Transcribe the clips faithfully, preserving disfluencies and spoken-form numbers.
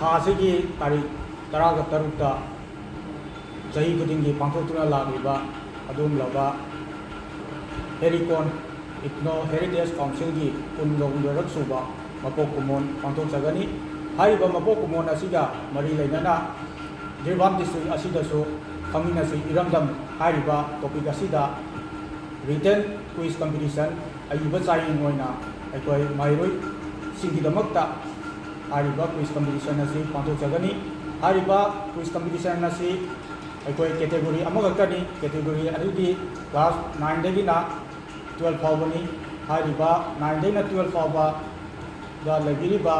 ꯊꯥ ꯑꯁꯤꯒꯤ ꯇꯥꯔꯤꯛ ꯇꯔꯥꯒ ꯇꯔꯨꯛꯇ ꯆꯍꯤ ꯈꯨꯗꯤꯡꯒꯤ ꯄꯥꯡꯊꯣꯛꯇꯨꯅ ꯂꯥꯛꯂꯤꯕ ꯑꯗꯨꯒꯨꯝꯂꯕ ꯍꯦꯔꯤꯀꯣꯟ ꯏꯊꯅꯣ ꯍꯦꯔꯤꯇꯦꯖ ꯀꯥꯎꯟꯁꯤꯜꯒꯤ ꯀꯨꯟꯒ ꯍꯨꯝꯗꯣꯏꯔꯛ ꯁꯨꯕ ꯃꯄꯣꯛ ꯀꯨꯝꯑꯣꯟ ꯄꯥꯡꯊꯣꯛꯆꯒꯅꯤ꯫ ꯍꯥꯏꯔꯤꯕ ꯃꯄꯣꯛ ꯀꯨꯝꯑꯣꯟ ꯑꯁꯤꯒ ꯃꯔꯤ ꯂꯩꯅꯅ ꯖꯤꯔꯤꯕꯥꯝ ꯗꯤꯁꯇ꯭ꯔꯤꯛ ꯑꯁꯤꯗꯁꯨ ꯈꯪꯃꯤꯟꯅꯁꯤ ꯏꯔꯝꯗꯝ ꯍꯥꯏꯔꯤꯕ ꯇꯣꯄꯤꯛ ꯑꯁꯤꯗ ꯔꯤꯇꯟ ꯀ꯭ꯋꯤꯖ ꯀꯝꯄꯤꯇꯤꯁꯟ ꯑꯏꯕ ꯆꯥꯡꯌꯦꯡ ꯑꯣꯏꯅ ꯑꯩꯈꯣꯏ ꯃꯍꯩꯔꯣꯏꯁꯤꯡꯒꯤꯗꯃꯛꯇ ꯍꯥꯏꯔꯤꯕ ꯀ꯭ꯋꯤꯖ ꯀꯝꯄꯤꯇꯤꯁꯟ ꯑꯁꯤ ꯄꯥꯡꯊꯣꯛꯆꯒꯅꯤ꯫ ꯍꯥꯏꯔꯤꯕ ꯀ꯭ꯋꯤꯖ ꯀꯝꯄꯤꯇꯤꯁꯟ ꯑꯁꯤ ꯑꯩꯈꯣꯏ ꯀꯦꯇꯦꯒꯣꯔꯤ ꯑꯃꯈꯛꯇꯅꯤ꯫ ꯀꯦꯇꯦꯒꯣꯔꯤ ꯑꯗꯨꯗꯤ ꯀ꯭ꯂꯥꯁ ꯅꯥꯏꯟꯗꯒꯤꯅ ꯇꯨꯋꯦꯜꯐ ꯐꯥꯎꯕꯅꯤ꯫ ꯍꯥꯏꯔꯤꯕ ꯅꯥꯏꯟꯗꯩꯅ ꯇꯨꯋꯦꯜꯐ ꯐꯥꯎꯕꯗ ꯂꯩꯕꯤꯔꯤꯕ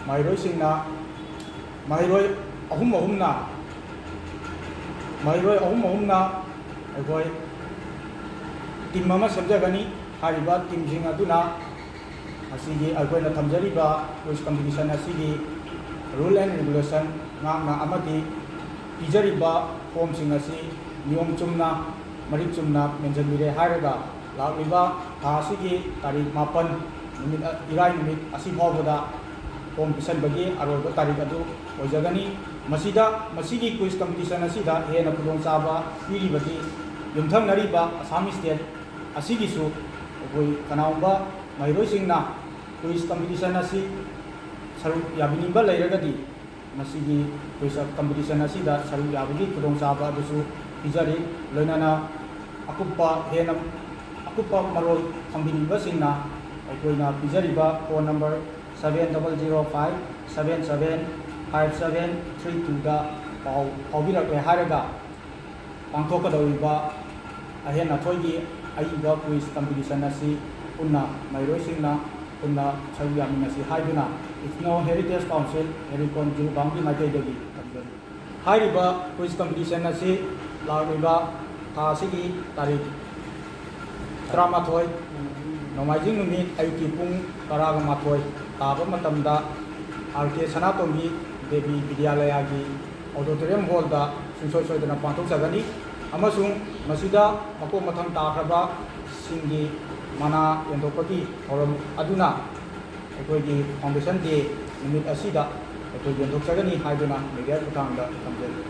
ꯃꯍꯩꯔꯣꯏꯁꯤꯡꯅ ꯃꯍꯩꯔꯣꯏ ꯑꯍꯨꯝ ꯑꯍꯨꯝꯅ ꯃꯍꯩꯔꯣꯏ ꯑꯍꯨꯝ ꯑꯍꯨꯝꯅ ꯑꯩꯈꯣꯏ ꯇꯤꯝ ꯑꯃ ꯁꯦꯝꯖꯒꯅꯤ꯫ ꯍꯥꯏꯔꯤꯕ ꯇꯤꯝꯁꯤꯡ ꯑꯗꯨꯅ ꯉꯁꯤꯒꯤ ꯑꯩꯈꯣꯏꯅ ꯊꯝꯖꯔꯤꯕ ꯀ꯭ꯋꯤꯖ ꯀꯝꯄꯤꯇꯤꯁꯟ ꯑꯁꯤꯒꯤ ꯔꯨꯜ ꯑꯦꯟ ꯔꯤꯒꯨꯂꯦꯁꯟ ꯉꯥꯛꯅ ꯑꯃꯗꯤ ꯄꯤꯖꯔꯤꯕ ꯐꯣꯝꯁꯤꯡ ꯑꯁꯤ ꯅꯤꯌꯣꯝ ꯆꯨꯝꯅ, ꯃꯔꯤꯛ ꯆꯨꯝꯅ ꯃꯦꯟꯁꯤꯟꯕꯤꯔꯦ ꯍꯥꯏꯔꯒ, ꯂꯥꯛꯂꯤꯕ ꯊꯥ ꯑꯁꯤꯒꯤ ꯇꯥꯔꯤꯛ ꯃꯥꯄꯟ, ꯅꯨꯃꯤꯠ, ꯏꯔꯥꯏ ꯅꯨꯃꯤꯠ ꯑꯁꯤ ꯐꯥꯎꯕꯗ ꯐꯣꯝ ꯄꯤꯁꯟꯕꯒꯤ ꯑꯔꯣꯏꯕ ꯇꯥꯔꯤꯛ ꯑꯗꯨ ꯑꯣꯏꯖꯒꯅꯤ꯫ ꯃꯁꯤꯗ, ꯃꯁꯤꯒꯤ ꯀ꯭ꯋꯤꯖ ꯀꯝꯄꯤꯇꯤꯁꯟ ꯑꯁꯤꯗ ꯍꯦꯟꯅ ꯈꯨꯗꯣꯡꯆꯥꯕ ꯄꯤꯔꯤꯕꯗꯤ ꯌꯨꯝꯊꯪꯅꯔꯤꯕ ꯑꯁꯥꯝ ꯁ꯭ꯇꯦꯠ ꯑꯁꯤꯒꯤꯁꯨ ꯑꯩꯈꯣꯏ ꯀꯅꯥꯒꯨꯝꯕ ꯃꯍꯩꯔꯣꯏꯁꯤꯡꯅ ꯀ꯭ꯋꯤꯖ ꯀꯝꯄꯤꯇꯤꯁꯟ ꯑꯁꯤ ꯁꯔꯨꯛ ꯌꯥꯕꯤꯅꯤꯡꯕ ꯂꯩꯔꯒꯗꯤ, ꯃꯁꯤꯒꯤ ꯀ꯭ꯋꯤꯖ ꯀꯝꯄꯤꯇꯤꯁꯟ ꯑꯁꯤꯗ ꯁꯔꯨꯛ ꯌꯥꯕꯒꯤ ꯈꯨꯗꯣꯡꯆꯥꯕ ꯑꯗꯨꯁꯨ ꯄꯤꯖꯔꯤ꯫ ꯂꯣꯏꯅꯅ ꯑꯀꯨꯞꯄ, ꯍꯦꯟꯅ ꯑꯀꯨꯞꯄ ꯃꯔꯣꯜ ꯈꯪꯕꯤꯅꯤꯡꯕꯁꯤꯡꯅ ꯑꯩꯈꯣꯏꯅ ꯄꯤꯖꯔꯤꯕ phone number seven double zero five seven seven five seven three twoꯗ ꯄꯥꯎ ꯐꯥꯎꯕꯤꯔꯛꯂꯦ ꯍꯥꯏꯔꯒ, ꯄꯥꯡꯊꯣꯛꯀꯗꯧꯔꯤꯕ ꯑꯍꯦꯟ ꯑꯊꯣꯏꯒꯤ ꯑꯏꯕ ꯀ꯭ꯋꯤꯖ ꯀꯝꯄꯤꯇꯤꯁꯟ ꯑꯁꯤ ꯄꯨꯟꯅ ꯃꯍꯩꯔꯣꯏꯁꯤꯡꯅ ꯄꯨꯟꯅ ꯁꯔꯨꯛ ꯌꯥꯃꯤꯟꯅꯁꯤ ꯍꯥꯏꯗꯨꯅ ꯏꯊꯅꯣ ꯍꯦꯔꯤꯇꯦꯖ ꯀꯥꯎꯟꯁꯤꯜ ꯍꯦꯔꯤꯀꯣꯟ ꯖꯤꯔꯤꯕꯥꯝꯒꯤ ꯃꯥꯏꯀꯩꯗꯒꯤ ꯊꯝꯖꯔꯤ꯫ ꯍꯥꯏꯔꯤꯕ ꯀ꯭ꯋꯤꯖ ꯀꯝꯄꯤꯇꯤꯁꯟ ꯑꯁꯤ ꯂꯥꯛꯂꯤꯕ ꯊꯥ ꯑꯁꯤꯒꯤ ꯇꯥꯔꯤꯛ ꯇꯔꯥꯃꯥꯊꯣꯏ, ꯅꯣꯡꯃꯥꯏꯖꯤꯡ ꯅꯨꯃꯤꯠ ꯑꯌꯨꯛꯀꯤ ꯄꯨꯡ ꯇꯔꯥꯒ ꯃꯥꯊꯣꯏ ꯇꯥꯕ ꯃꯇꯝꯗ ꯑꯥꯔ ꯀꯦ ꯁꯅꯥꯇꯣꯝꯕꯤ ꯗꯦꯕꯤ ꯕꯤꯗ꯭ꯌꯥꯂꯌꯥꯒꯤ ꯑꯣꯗꯤꯇꯣꯔꯤꯌꯝ ꯍꯣꯜꯗ ꯁꯨꯡꯁꯣꯏ ꯁꯣꯏꯗꯅ ꯄꯥꯡꯊꯣꯛꯆꯒꯅꯤ ꯑꯃꯁꯨꯡ ꯃꯁꯤꯗ ꯃꯀꯣꯛ ꯃꯊꯪ ꯇꯥꯈ꯭ꯔꯕꯁꯤꯡꯒꯤ ꯃꯅꯥ ꯌꯦꯟꯊꯣꯛꯄꯒꯤ ꯊꯧꯔꯝ ꯑꯗꯨꯅ ꯑꯩꯈꯣꯏꯒꯤ ꯐꯥꯎꯟꯗꯦꯁꯟ ꯗꯦ ꯅꯨꯃꯤꯠ ꯑꯁꯤꯗ ꯑꯩꯈꯣꯏ ꯌꯦꯟꯊꯣꯛꯆꯒꯅꯤ ꯍꯥꯏꯗꯨꯅ ꯃꯦꯗꯤꯌꯥꯒꯤ ꯈꯨꯠꯊꯥꯡꯗ ꯊꯝꯖꯔꯤ꯫